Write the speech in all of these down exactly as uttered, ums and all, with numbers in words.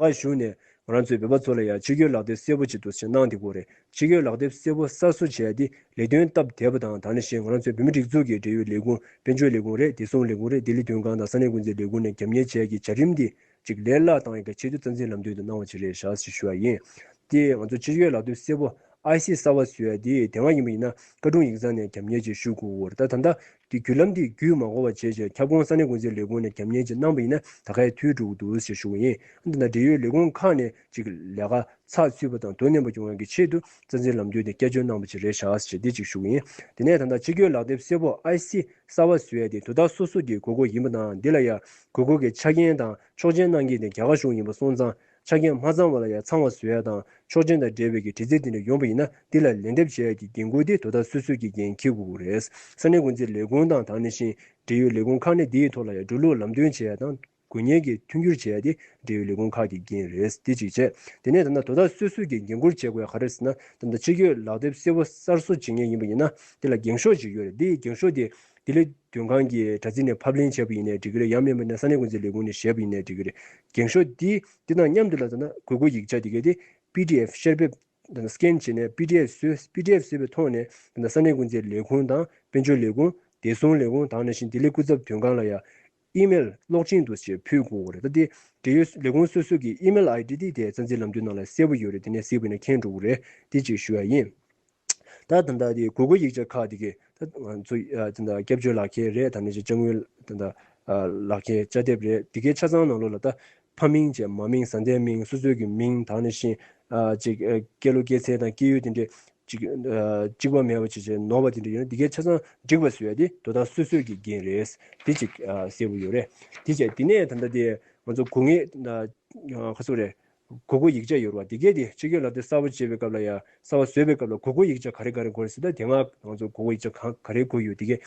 རྒྱ་གར་གཞུང་ནས་ང་རང་ཚོའི་བོད་པ་ཚོ་ལ་ཡང་ཕྱི་སྐྱོད་ལག་དེབ་གསལ་པོ་ཅིག་འདུག་ཟེར་གནང་བསྡད་ཀྱི་ཡོད་རེད། ཕྱི་སྐྱོད་ལག་དེབ་གསལ་པོ་གསར་བཟོ་བྱས་ཏེ་ལས་དོན་སྟབས་བདེ་བ་དང་། ད་ནང་བཞིན་ང་རང་ཚོའི་བོད་མིའི་སྒྲིག་འཛུགས་ཀྱི་འབྲེལ་ཡོད་ལས་ཁུངས། དཔལ་འབྱོར་ལས་ཁུངས་རེད། བདེ་སྲུང་ལས་ཁུངས་རེད། ལྡི་ལི་དོན་ཁང་དང་ས་གནས་འགོ་འཛིན་ལས་ཁུངས་ནས་རྒྱབ་གཉེར་བྱས་ཀྱི་བྱ་རིམ་འདི་ཅིག་ལས་སླ་བཏང་ཡག་གི་ཆེད་དུ་རྩ་འཛིན་ལམ་སྟོན་དུ་གནང་བ་ཅིག་རེད་ཤག་ཟེར་ཞུ་བ་ཡིན། དེ་ང་ཚོ་ཕྱི་སྐྱོད་ལག་དེབ་གསལ་པོ་ཨའི་སི་གསར་པ་བཟོ་ཡ་དེ་དེ་སྔ་ཡིན་པ་ཡིན་ན་བཀའ་དྲུང་ཡིག་ཚང་ནས་རྒྱབ་གཉེར་ཅིག་ཞུ་དགོས་ཀྱི་ཡོད་རེད། ད་ད་ལྟ་དེ་བརྒྱུད་ལམ་དེ་བརྒྱུད་མ་དགོས་པ་བྱས་བྱས་ཁྱབ་ཁོངས་ས་གནས་འགོ་འཛིན་ལས་ཁུངས་ནས་རྒྱབ་གཉེར་ཅིག་གནང་བ་ཡིན་ན་ད་ག་ཡ་ཐུགས་འགྲོ་གི་འདུག་ཞེས་ཞུ་གི་ཡིན། འདི་ན་འབྲེལ་ཡོད་ལས་ཁུངས་ཁག་ནས་ཅིག་ལས་ཀ་ཚགས་ཚུད་པ་དང་དོ་ནན་པ་ཡོང་ཡག་གི་ཆེད་དུ་རྩ་འཛིན་ལམ་སྟོན་དེ་བསྐྱར་བཅོས་གནང་བ་ཅིག་རེད་ཤག་ཞེས་འདི་ཅིག་ཞུ་གི་ཡིན། དེ་ནས་ད་ལྟ་ཕྱི་སྐྱོད་ལག་དེབ་གསལ་པོ་ཨའི་སི་གསར་པ་བཟོ་ཡ་དེ་དོ་བདག་སོ་སོ་གི་དགོས་མཁོ་ཡིན་པ་དང་། འདི་ལ་ཡང་དགོས་མཁོ་གི་ཆ་རྐྱེན་དང་ཆོག་མཆན་གནང་མཁན་དེ་རྒྱ་གར་གཞུང་ཡིན་པ་སོང་ཙང་། ཆ་རྐྱེན་མ་ཚང་བ་ལ་ཡང་ཚང་བ་བཟོ་ཡ་དང་ཆོག་མཆན་དང་འབྲེལ་བའི་གི་དྲི་རྩད་དེ་འདྲ་ཡོང་པ་ཡིན་ན་འདི་ལ་ལན་འདེབས་བྱེད་ཡ་གི་འགན་ཁུར་དེ་དོ་བདག་སོ་སོ་གི་འགན་འཁྱེར་དགོས་ཀྱི་རེད། ས་གནས་འགོ་འཛིན་ལས་ཁུངས་དང་། ད་ནང་བཞིན་འབྲེལ་ཡོད་ལས་ཁུངས་ཁག་ནས་འདིའི་ཐོག་ལ་ཡང་འགྲོ་ལུགས་ལམ་སྟོན་བྱེད་ཡ་དང་དགོས་ངེས་ཀྱི་མཐུན་འགྱུར་བྱེད་ཡ་དེ་འབྲེལ་ཡོད་ལས་ཁུངས་ཁག་གི་འགན་རེད། དེ་གཅིག་བྱས། དེ་ནས་ད་ལྟ་དོ་བདག་སོ་སོ་གི་འགན་འཁུར་བྱེད་དགོས་ཡ་ག་རེ་ཟེར་ན། ད་ལྟ་ཕྱི་སྐྱོད་ལག་དེབ་གསལ་པོ་གསར་བཟོ་བྱེད་མཁན་ཡིན་པ་ཡིན་ན་དེ་ལ་འགེངས་ཤོག་ཅིག་ཡོད་རེད། འདིའི་འགེངས་ཤོག་དེ་ལྡི་ལི་དོན་ཁང་གི་དྲ་ཚིགས་ནས་ཕབ་ལེན་བྱས་པ་ཡིན་ནའི་འགྲིག་གི་རེད། ཡང་མིན་པ་ན་ས་གནས་འགོ་འཛིན་ལས་ཁུངས་ནས་བཞེས་པ་ཡིན་ནའི་འགྲིག་གི་རེད། འགེངས་ཤོག་འདི་འདི་དང་མཉམ་དུ་ལ་ད་ལྟ་དགོས་མཁོ་ཡིག་ཆ་དེ་གའི་དེ་པི་ཌི་ཨེཕ་ཤར་འབེབས་སི་ཀེན་བྱས་ནས་པི་ཌི་ཨེཕ་བཟོས། པི་ཌི་ཨེཕ་བཟོས་པའི་ཐོག་ནས་ད་ལྟ་ས་གནས་འགོ་འཛིན་ལས་ཁུངས་དང་དཔལ་འབྱོར་ལས་ཁུངས། བདེ་སྲུང་ལས་ཁུངས་དང་། ནང་བཞིན་ལྡི་ལི་སྐུ་ཚབ་དོན་ཁང་ལ་ཡང་ཨི་མེལ་གློག་ཆེན་དུ་ཞེས་ཕུལ་དགོས་རེད། ད་དེ་འབྲེལ་ཡོད་ལས་ཁུངས་སོ་སོ་གི་ཨི་མེལ་ཨའི་ཌི་དེ་དེ་རྩ་འཛིན་ལམ་སྟོན་ནང་ལ་གསལ་པོ་ཡོད་རེད། དེ་ནས་གཟིགས་པ་ཡིན་ན་མཁྱེན་འགྲོ་གི་རེད། དེ་གཅིག་ཞུ་ཡ་ཡིན། ད་ད་ལྟ་དེ་དགོས་མཁོ་ཡིག་ཆ་ཁག་དེ་གའི་ད་ང་ཚོ་ད་ལྟ་སྐྱབས་བཅོལ་ལག་ཁྱེར་རེད། ད་ནང་བཞིན་དཔྱ་དངུལ་ད་ལྟ་ལག་ཁྱེར་དཔྱ་དེབ་རེད། དེ་གའི་ཆ་ཚང་ནང་ལོགས་ལ་ད་ཕ་མིང་བྱས། མ་མིང་། བཟའ་ཟླའི་མིང་། སོ་སོའི་གི་མིང་། ད་ནང་བཞིན་ཅིག་སྐྱེས་ལོ་སྐྱེས་ཚེས་དང་སྐྱེས་ཡུལ་དེ་འདྲས་ཅིག་གཅིག་པ་མེད་པ་བྱས་བྱས་ནོར་བ་དེ་འདྲས་ཡོད་ན་དེ་གའི་ཆ་ཚང་འགྲིག་པ་བཟོ་ཡ་དེ་དོ་བདག་སོ་སོའི་གི་འགན་རེད། དེ་ཅིག་གསལ་པོ་ཡོད་རེད། དེ་བྱས་དེ་ནས་ད་ལྟ་དེ་ང་ཚོ་དགོས་ངེས་ཁ་སོ་རེད། དགོས་མཁོ་ཡིག་ཆ་ཡོད་རེད་བ། དེ་གས་དེ་ཕྱི་སྐྱོད་ལག་དེབ་གསར་པ་བྱེད་པའི་སྐབས་ལ་ཡ་གསར་པ་བཟོས་པའི་སྐབས་ལ་དགོས་མཁོ་ཡིག་ཆ་ག་རེ་ག་རེ་དགོས་རེད་ཟེར། ད་དེ་སྔ་ང་ཚོ་དགོས་མཁོ་ཡིག་ཆ་ག་ག་རེ་དགོས་ཡོད་དེ་གས་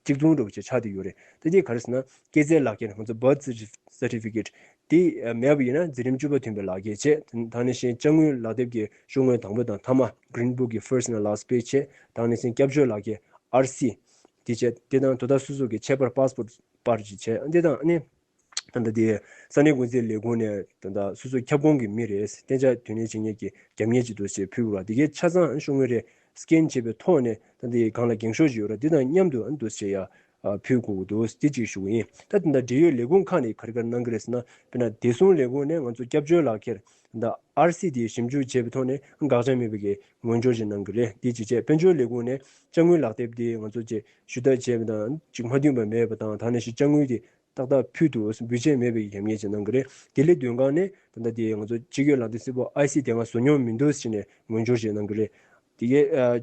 གཅིག་མཚུངས་འདྲ་པོ་ཅིག་ཆགས་བསྡད་ཡོད་རེད། ད་དེ་ག་རེ་ཟེར་ན་སྐྱེས་ཚེས་ལག་ཁྱེར། ང་ཚོ་བར་ཐི་སར་ཊི་ཕི་ཀེཊ་དེ་མེད་པ་ཡིན་ན་འཛིན་རིམ་བཅུ་པ་ཐོན་པའི་ལག་ཁྱེར་བྱས། ད་ནང་བཞིན་དཔྱ་དངུལ་ལག་དེབ་ཀྱི་ཤོག་ངོས་དང་པོ་དང་མཐའ་མ། གྷི་རིན་བུག་གི་ཕར་སི་ཊི་ནེལ་ལ་སི་པེཇ་བྱས། ད་ནང་བཞིན་སྐྱབས་བཅོལ་ལག་ཁྱེར་ཨར་སི་དེ་བྱས། དེ་དང་དོ་བདག་སོ་སོ་གི་ཁྱད་པར་པཱ་སི་པོར་ཊི་པར་ཅིག་བྱས། དེ་དང་ཨ་ནི། ད་ལྟ་དེ་ས་གནས་འགོ་འཛིན་ལས་ཁུངས་ནས་ད་ལྟ་སོ་སོ་ཁྱབ་ཁོངས་ཀྱི་མི་རེད། གཏན་འཇགས་དོན་གཉེར་བྱེད་མཁན་གྱི་རྒྱབ་གཉེར་ཅིག་འདུག་ཞེས་ཕུལ་བ། དེ་གའི་ཆ་ཚང་ཤོག་ངོས་རེ་སི་ཀེན་བྱས་པའི་ཐོག་ནས་ད་ལྟ་སྒང་ལ་འགེངས་ཤོག་ཅིག་ཡོད་རེད། དེ་དང་མཉམ་དུ་འདུག་ཞེས་ཡ་ཕུལ་དགོས་ཀྱི་འདུག་དེ་གཅིག་ཞུ་གི་ཡིན། ད་ད་ལྟ་འབྲེལ་ཡོད་ལས་ཁུངས་ཁག་ནས་ག་རེ་ག་རེ་གནང་གི་རེད་ཟེར་ན། དཔེར་ན་བདེ་སྲུང་ལས་ཁུངས་ནས་ང་ཚོ་སྐྱབས་བཅོལ་ལག་ཁྱེར་ད་ལྟ་ཨར་སི་དེ་ཞིབ་འཇུག་བྱས་པའི་ཐོག་ནས་དགག་བྱ་མེད་པའི་གི་ངོས་སྦྱོར་ཅིག་གནང་གི་རེད། དེ་གཅིག་བྱས། དཔལ་འབྱོར་ལས་ཁུངས་ནས་དཔྱ་དངུལ་ལག་དེབ་དེ་ང་ཚོ་ཅིག་ཞུ་དག་བྱས་པ་དང་ཅིག་མ་མཐུན་པ་མེད་པ་དང་། ད་ནང་བཞིན་དཔྱ་དངུལ་དེ་ཏག་ཏག་ཕུལ་འདུག་འབུལ་ཆད་མེད་པའི་རྒྱབ་གཉེར་ཅིག་གནང་གི་རེད། ལྡི་ལི་དོན་ཁང་ནས་ད་ལྟ་དེ་ང་ཚོ་ཕྱི་སྐྱོད་ལག་དེབ་གསལ་པོ་ཨའི་སི་དེ་སྔ་བཟོ་མྱོང་མི་འདུག་ཟེར་ནས་ངོ་སྦྱོར་ཅིག་གནང་གི་རེད། དེ་གའི་ཨ།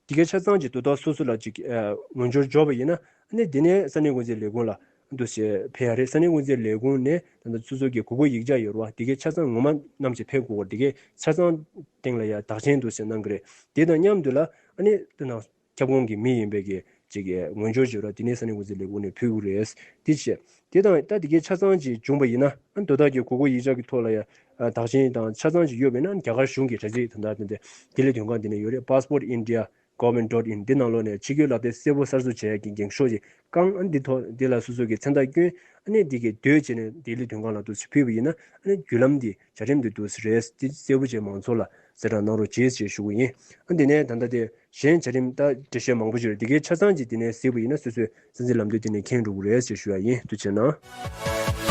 དེ་གའི་ཆ་ཚང་ཅིག་དོ་བདག་སོ་སོ་ལ་ཅིག་ཨ། ངོ་སྦྱོར་འབྱོར་བ་ཡིན་ན། ཨ་ནི་དེ་ནས་ས་གནས་འགོ་འཛིན་ལས་ཁུངས་ལ་འདུག་སེ་ཕེབས་ཡ་རེད། ས་གནས་འགོ་འཛིན་ལས་ཁུངས་ནས་ད་ལྟ་སོ་སོ་གི་དགོས་མཁོ་ཡིག་ཆ་ཡོད་རེད་བ། དེ་གའི་ཆ་ཚང་ངོ་མ་ནམ་ཞིག་ཕེབས་དགོས་པ། དེ་གའི་ཆ་ཚང་སྟེང་ལ་ཡ་དག་ཆེན་འདུག་སེ་གནང་གི་རེད། དེ་དང་མཉམ་དུ་ལ་ཨ་ནི་དེ་ནང་ཁྱབ་ཁོངས་ཀྱི་མི་ཡིན་པའི་གི་ཅིག་ངོ་སྦྱོར་བྱེད་རོགས། དེ་ནས་ས་གནས་འགོ་འཛིན་ལས་ཁུངས་ནས་ཕུལ་དགོས་རེད། དེ་བྱས། དེ་དང་ད་དེ་གའི་ཆ་ཚང་ཅིག་བྱུང་བ་ཡིན་ན། ཨ་ནི་དོ་བདག་གི་དགོས་མཁོ་ཡིག་ཆ་གི་ཐོག་ལ་ཡ་ཨ་དག་ཆེན་དང་ཆ་ཚང་ཅིག་ཡོད་པ་ཡིན་ན། རྒྱ་གར་གཞུང་གི་དྲ་ཚིགས་ད་ལྟ་དེ་འདྲ་ལྡི་ལི་དོན་ཁང་དེ་ནས་ཡོད་རེད། passport india government dot in འདི་ནང་ལོགས་ནས་ཕྱི་སྐྱོད་ལག་དེབ་གསལ་པོ་གསར་བཟོ་བྱེད་ཡ་གི་འགེངས་ཤོག་ཅིག་བཀང་། ཨ་ནི་འདི་ཐོག་འདི་ལ་སོ་སོ་གི་མཚན་རྟགས་བསྐྱོན། ཨ་ནི་འདི་གི་ཟློས་བྱས་ནས་ལྡི་ལི་དོན་ཁང་ལ་འདུག་སེ་ཕུལ་བ་ཡིན་ན། ཨ་ནི་བརྒྱུད་ལམ་འདི་བྱ་རིམ་འདི་འདུག་སེ་རེད། འདི་གསལ་པོ་བྱས་མང་ཚོགས་ལ་གསལ་བསྒྲགས་གནང་རོགས་བྱེད་ཅེས་ཞུ་གི་ཡིན། ཨ་འདི་ནས་ད་ལྟ་དེ་གཞན་བྱ་རིམ་ད་འགྲེལ་བཤད་མང་པོ་ཞིག་རེད། འདི་གའི་ཆ་ཚང་ཅིག་འདི་ནས་གཟིགས་པ་ཡིན་ན་སོ་སོའི་སྲིད་འཛིན་ལམ་སྟོན་འདི་ནས་མཁྱེན་འགྲོ་གི་རེད་ཅེས་ཞུ་ཡ་ཡིན། ཐུགས་རྗེ་གནང་།